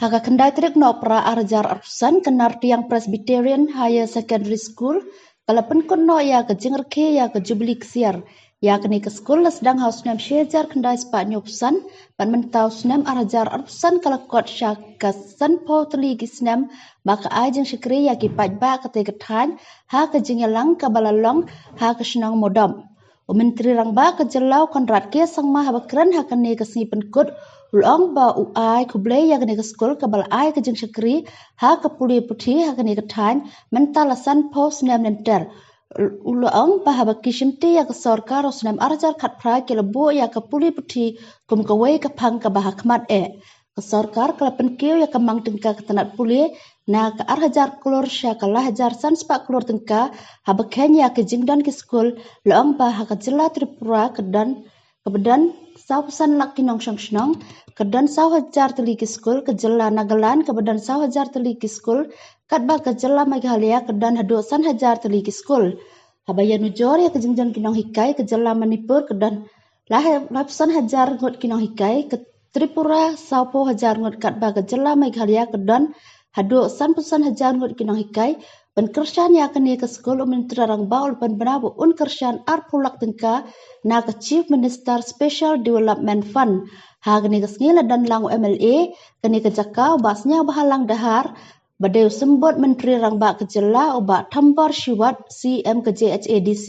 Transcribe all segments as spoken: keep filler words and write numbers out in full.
Ha ka khyndai tarik Nohprah ar hajar arphew san, ka Nartiang Presbyterian Higher Secondary School ka la pynkut noh ïa ka jingrakhe ïa ka Jubili Ksiar. Ïa kane ka skul la sdang ha u snem shi hajar khyndai spah hynñiewphew san, bad mynta u snem ar hajar arphew san ka la kot sha ka sanphew tylli ki snem ba ka ai jingshakri ïa ki paidbah katei ka thaiñ ha ka jingïalang kaba la long ha ka shnong Mawdop. U Myntri Rangbah ka jylla u Conrad K Sangma haba kren ha kane ka sngi pynkut u la ong ba u ai khublei ïa kane ka skul kaba la ai ka jingshakri ha ka pule puthi ha kane ka thaiñ mynta la sanphew snem lynter. U la ong ba haba ki shimti ïa ka sorkar ha u snem ar hajar khatphra ki la buh ïa ka pule puthi kum kawei ka phang kaba ha khmat eh. Ka sorkar ka la pynkiew ïa ka mang tyngka ka tnat pule na ka ar hajar klur sha ka lai hajar san spah klur tyngka haba kheiñ ïa ka jingdon ki skul. La ong ba ha ka jylla Tripura ka don, kaba don sawphew san lak ki nongshong shnong, ka don saw hajar tylli ki skul, ka jylla Nagaland kaba don saw hajar tylli ki skul, katba ka jylla Meghalaya ka don haduh san hajar tylli ki skul. Haba ïanujor ïa ka jingdon ki nonghikai, ka jylla Manipur ka don lai, laiphew san hajar ngut ki nonghikai, ka Tripura sawphew hajar ngut, katba ka jylla Meghalaya ka don haduh sanphew san hajar ngut ki nonghikai. Ban kyrshan ïa kane ka skul, u Myntri Rangbah u la pynbna ba un kyrshan arphew lak tyngka na ka Chief Minister Special Development Fund. Ha kane ka sngi la don lang u M L A kane ka jaka, u Bah Sniawbhalang Dhar, ba dei u symbud Myntri Rangbah ka jylla, u Bah Thombor Shiwat, C M ka J H A D C,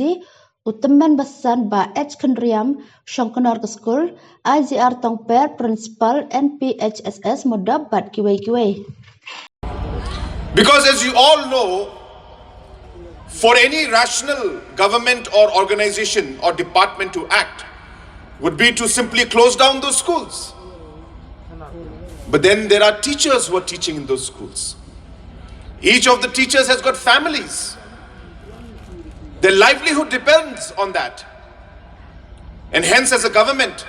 u tymmen basan Bah H Khynriam, shongknor ka skul, I G R Tongper, Principal N P H S S Mawdop, bad kiwei kiwei. Because as you all know, for any rational government or organization or department to act would be to simply close down those schools. But then there are teachers who are teaching in those schools. Each of the teachers has got families. Their livelihood depends on that. And hence, as a government,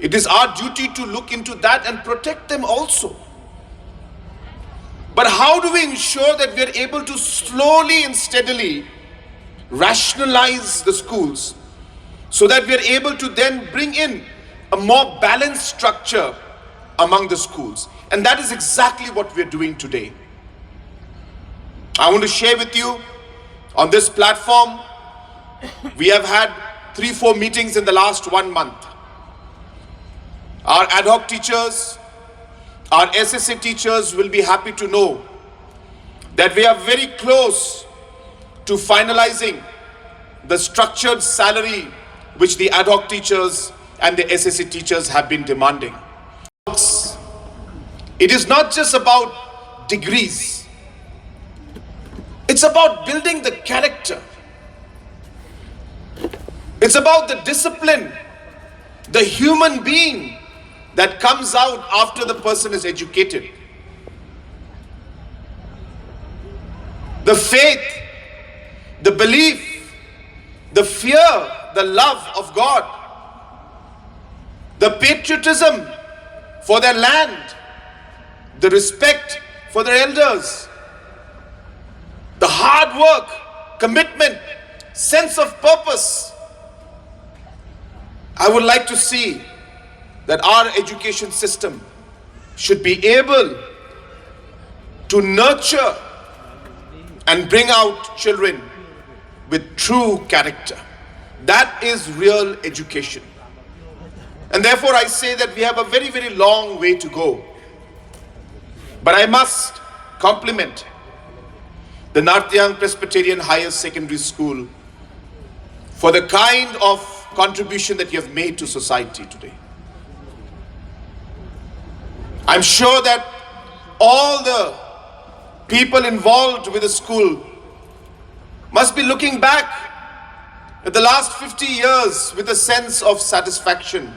it is our duty to look into that and protect them also. But how do we ensure that we are able to slowly and steadily rationalize the schools so that we are able to then bring in a more balanced structure among the schools? And that is exactly what we are doing today. I want to share with you on this platform, we have had three, four meetings in the last one month. Our ad hoc teachers, our S S A teachers will be happy to know that we are very close to finalizing the structured salary which the ad hoc teachers and the S S A teachers have been demanding. It is not just about degrees. It's about building the character. It's about the discipline, the human being that comes out after the person is educated. The faith, the belief, the fear, the love of God, the patriotism for their land, the respect for their elders, the hard work, commitment, sense of purpose. I would like to see that our education system should be able to nurture and bring out children with true character. That is real education. And therefore, I say that we have a very, very long way to go. But I must compliment the Nartiang Presbyterian Higher Secondary School for the kind of contribution that you have made to society today. I'm sure that all the people involved with the school must be looking back at the last fifty years with a sense of satisfaction.